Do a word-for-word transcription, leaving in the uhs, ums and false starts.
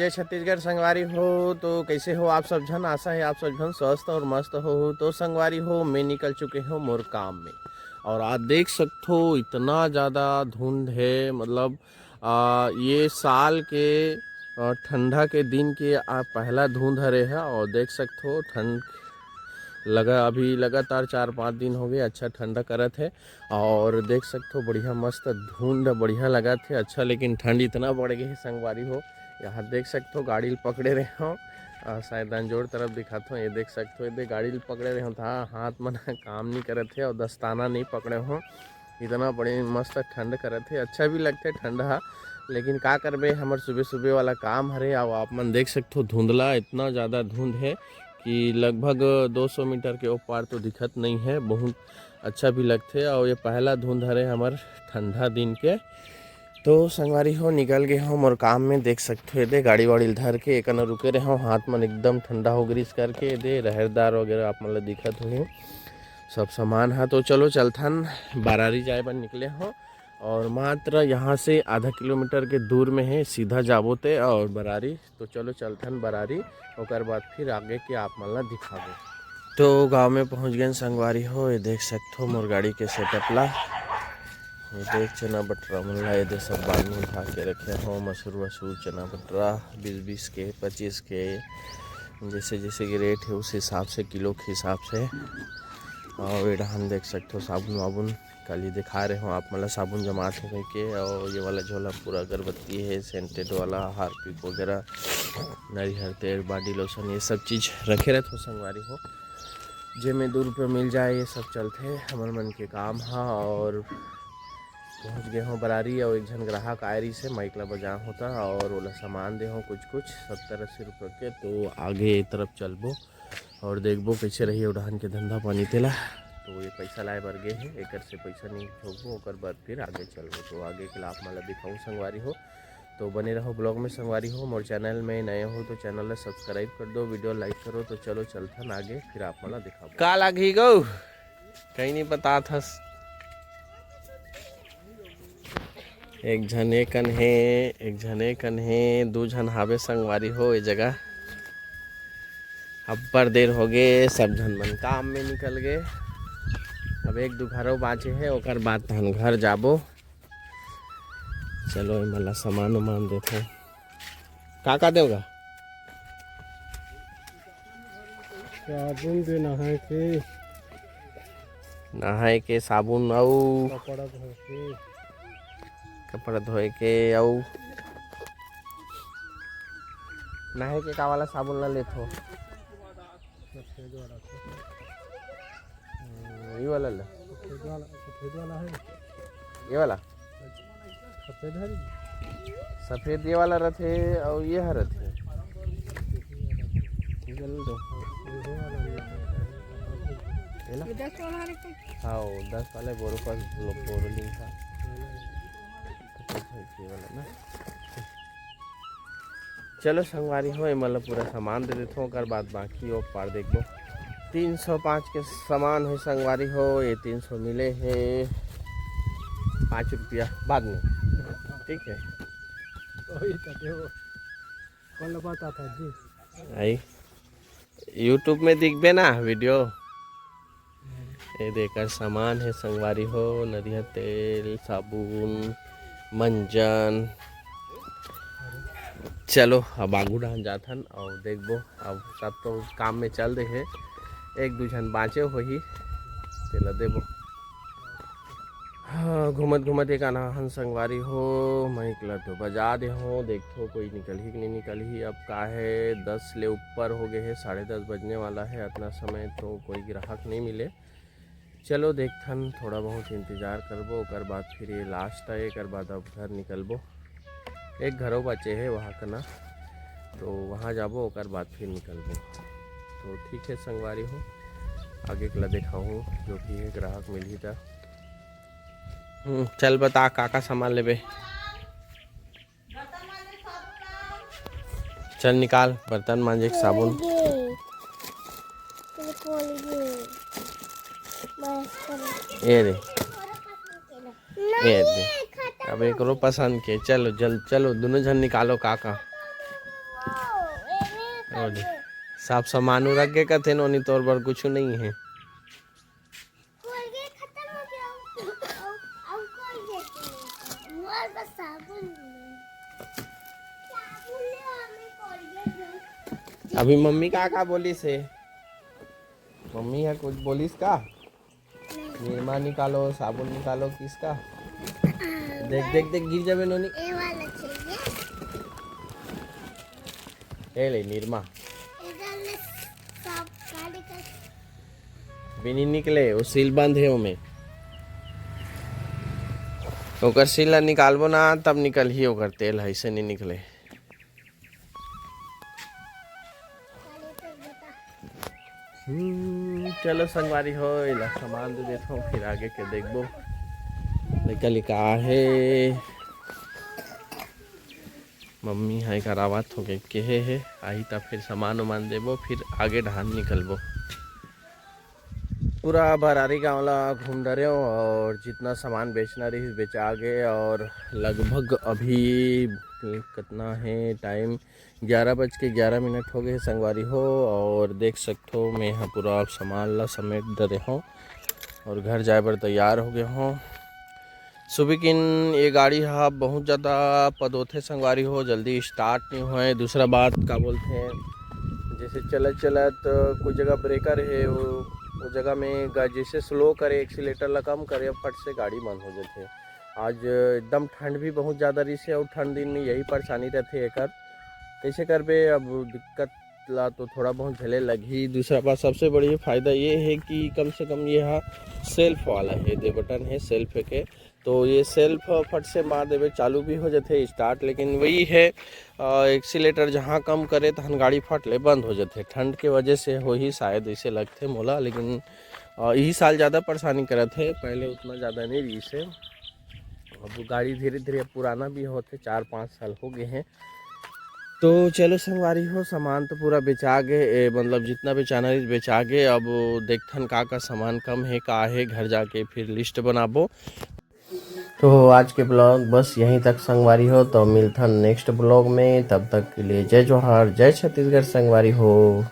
छत्तीसगढ़ संगवारी हो, तो कैसे हो आप सब झन? आशा है आप सब झन स्वस्थ और मस्त हो। तो संगवारी हो, मैं निकल चुके हो मोर काम में, और आज देख सकथो इतना ज़्यादा धुंध है, मतलब आ, ये साल के आ, ठंडा के दिन के आ, पहला धुंध हरे है, और देख सकथो ठंड लगा, अभी लगातार चार पाँच दिन हो गए, अच्छा ठंडा करत है। और देख सकथो बढ़िया मस्त धुंध बढ़िया लगत है, अच्छा, लेकिन ठंड इतना बढ़ गए है संगवारी हो। यहाँ देख सकथो गाड़ी ल पकड़े रहे हो, आ, शायद अंजोर तरफ दिखात हो। ये देख सकथो, ये दे गाड़ी ल पकड़े रहे हो, था हाथ मन काम नहीं करत है और दस्ताना नहीं पकड़े हो। इतना बड़े मस्त ठंड करत है, अच्छा भी लगथे ठंड हा, लेकिन का करबे, हमर सुबह सुबह वाला काम हरे। और आप मन देख सकथो धुंधला, इतना ज़्यादा धुंध है कि लगभग दो सौ मीटर के ओ पार तो दिखत नहीं है। बहुत अच्छा भी लगथे, और ये पहला धुंध हरे हमर ठंडा दिन के। तो संगवारी हो, निकल गए हो मोर काम में, देख सकथो, ये दे गाड़ी वाड़ी ल धर के एकन रुके रहे हो, हाथ मन एकदम ठंडा हो गरिस करके, ये दे रहरदार वगैरह आप मन ल दिखत होही सब सामान हा। तो चलो चलथन, बरारी जाए बर निकले हो, और मात्र यहाँ से आधा किलोमीटर के दूर में है, सीधा जाबो ते और बरारी। तो चलो चलथन बरारी, ओकर बाद फिर आगे के आप मन ला दिखाबो। तो गांव में पहुंच गए संगवारी हो, ये देख सकथो मोर गाड़ी के सेटअप ला। ये देख चना बटरा मन ला, ये दे सब बांध उठा के रखे हो, मसूर वसूर चना बटरा बीस बीस के, पच्चीस के, जैसे जैसे कि रेट है उस हिसाब से, किलो के हिसाब से। और ये डहान देख सकथो साबुन वाबुन, काली दिखा रहे हो आप मन ला साबुन जमात हो कह के। और ये वाला झोला पूरा अगरबत्ती है, सेंटेड वाला, हारपिक वगैरह, नरिहर तेल, बॉडी लोशन, ये सब चीज़ रखे रहत हो संगवारी हो। जे में दू रुपये मिल जाए, ये सब चलथे हमर मन के काम हा। और पहुँच गए हो बरारी, और एक झन ग्राहक आए रही से, माइक ला बजाए होता और ओला सामान दे हो कुछ कुछ सत्तर अस्सी रुपये के। तो आगे ये तरफ चलबो और देखबो कैसे रही उड़ान के धंधा पानी तेला। तो ये पैसा लाए बर गे हे, एकर से पैसा नहीं ठोकबो, ओकर बाद फिर आगे चलबो। तो आगे के ला आप मन ला दिखाऊँ संगवारी हो, तो बने रहो ब्लॉग में संगवारी हो। मोर चैनल में नए हो तो चैनल ला सब्सक्राइब कर दो, वीडियो लाइक करो। तो चलो चलथन आगे, फिर आप मन ला दिखाबो। का लागही गो? कहीं नहीं बतात हस। एक झन एकन हे, एक झन एकन हे, दू झन हावे संगवारी हो ए जगह। अब्बड़ देर हो गे, सब झन मन काम में निकल गे। अब एक दू घरो बाँचे हे, ओकर बाद तहन घर जाबो। चलो, एमन ला सामान उमान देथों। का का देव गा? साबुन दे, नहाए के। नहाए के साबुन अउ कपड़ा धोए के। कपड़ा धोए के अउ नहाए के का वाला साबुन ला लेथो? सफेद वाला। हम्म, ये वाला ला। सफेद वाला, सफेद वाला है। ये वाला? सफेद है नी? सफेद ये वाला रथे और ये हर रथे। ये वाला दो। ये वाला नहीं है। ये ला? ये दस वाला है क्या? हाँ, वो दस वाला बोरो पास लो, बोरो लिंक था। ये वाला है। ये वाला ना। चलो संगवारी हो, एमन ला पूरा सामान दे देथों, ओकर बाद बाकी ओ पार देखबो। तीन सौ पाँच के सामान हे संगवारी हो, ये तीन सौ मिले हे, पाँच रुपया बाद में, ठीक है। वही तो देखो, कौन बात आता है जी? आई YouTube में दिखबे ना वीडियो। ये दे एकर सामान हे संगवारी हो, नरिया तेल, साबुन, मंजन। चलो अब आगू डहन जाथन और देखबो। अब सब तो काम में चल दे हे, एक दू झन बाँचे होही, तेला देबो। हाँ, घूमत घूमत एक अनाहन संगवारी हो, माइक ला तो बजा दे हो, देखो कोई निकलही कि नहीं निकलही। अब का है, दस ले ऊपर हो गए है, साढ़े दस बजने वाला है, इतना समय तो कोई ग्राहक नहीं मिले। चलो देखथन, थोड़ा बहुत इंतजार करबो, ओकर बाद फिर ये लास्ट है, एकर बाद अब घर निकलबो। एक घरो बचे है वहाँ कना, तो वहाँ जाबो, ओकर बाद फिर निकलबो। तो ठीक है संगवारी हो, आगे के ला देखाहूँ, जो भी है ग्राहक मिलही त। हम्म, चल बता का का सामान लेबे? चल निकाल बर्तन मांजे के साबुन। ये दे, ये दे। अब एकरो पसंद के, चलो जल, चलो दोनों झन निकालो का का। और सब सामान रख के कथे नोनी, तोर बर कुछ नहीं है। कोलगेट खत्म हो गया। अब, अब कोलगेट नहीं है। मोर बस साबुन नहीं है। साबुन ले, हमें कोलगेट नहीं। अभी मम्मी का का बोलिस हे? मम्मी ह कुछ बोलिस का? निरमा निकालो, साबुन निकालो, किसका? देख, देख, देख, गिर जाबे नोनी। ये वाला चाहिए। ए ले निरमा। इधर ले सब काट कर। भी नहीं निकले, वो सील बंद है ओमे। ओकर सील ला निकालबो ना, तब निकलही ओकर तेल, ऐसे नहीं निकले। हम्म, चलो संगवारी हो, एला सामान दे देथव, फिर आगे के देखबो। लइका लइका आहे, मम्मी ह एकर आवत हो के केहे हे, आही त फिर सामान उमान देबो, फिर आगे डहान निकलबो। पूरा भरारी गांव ला घूम डरेव और जितना सामान बेचना रहिस बेचा गे और लगभग अभी कितना है टाइम, ग्यारह बज के ग्यारह मिनट हो गए हे संगवारी हो। और देख सकथो मैं ह पूरा सामान ला समेट डरे हों और घर जाए बर तैयार हो गए हों। सुबह किन ये गाड़ी ह बहुत ज़्यादा पदोथे संगवारी हो, जल्दी स्टार्ट नहीं होए। दूसरा बात का बोलथे, जैसे चलत चलत कुछ जगह ब्रेकर है, वो, वो जगह में गा-, जैसे स्लो करे, एक्सीलेटर ला कम करे, फट से गाड़ी बंद हो जाथे। आज एकदम ठंड भी बहुत ज़्यादा रहिस हे और ठंड दिन में यही परेशानी रहथे एकर। कैसे करबे, अब दिक्कत ला तो थोड़ा बहुत झेले लगही। दूसरा बात, सबसे बड़ी फायदा ये है कि कम से कम ये हा सेल्फ वाला है, दे बटन है सेल्फ के, तो ये सेल्फ फट से मार देबे, चालू भी हो जाथे स्टार्ट। लेकिन वही है, अ, एक्सीलेटर जहाँ कम करे तहन गाड़ी फट ले बंद हो जाथे। ठंड के वजह से होही शायद, ऐसे लगथे मोला। लेकिन, अ, इही साल ज़्यादा परेशानी करत है, पहले उतना ज़्यादा नहीं रहिस हे। अब गाड़ी धीरे धीरे अब पुराना भी होथे, चार पाँच साल हो गए हैं। तो चलो संगवारी हो, सामान तो पूरा बेचा गे, ए, मतलब जितना बेचाना रहिस बेचा गे। अब देखथन का का सामान कम है, का है, घर जाके फिर लिस्ट बनाबो। तो आज के ब्लॉग बस यहीं तक संगवारी हो, तो मिलथन नेक्स्ट ब्लॉग में। तब तक के लिए जय जोहार, जय छत्तीसगढ़ संगवारी हो।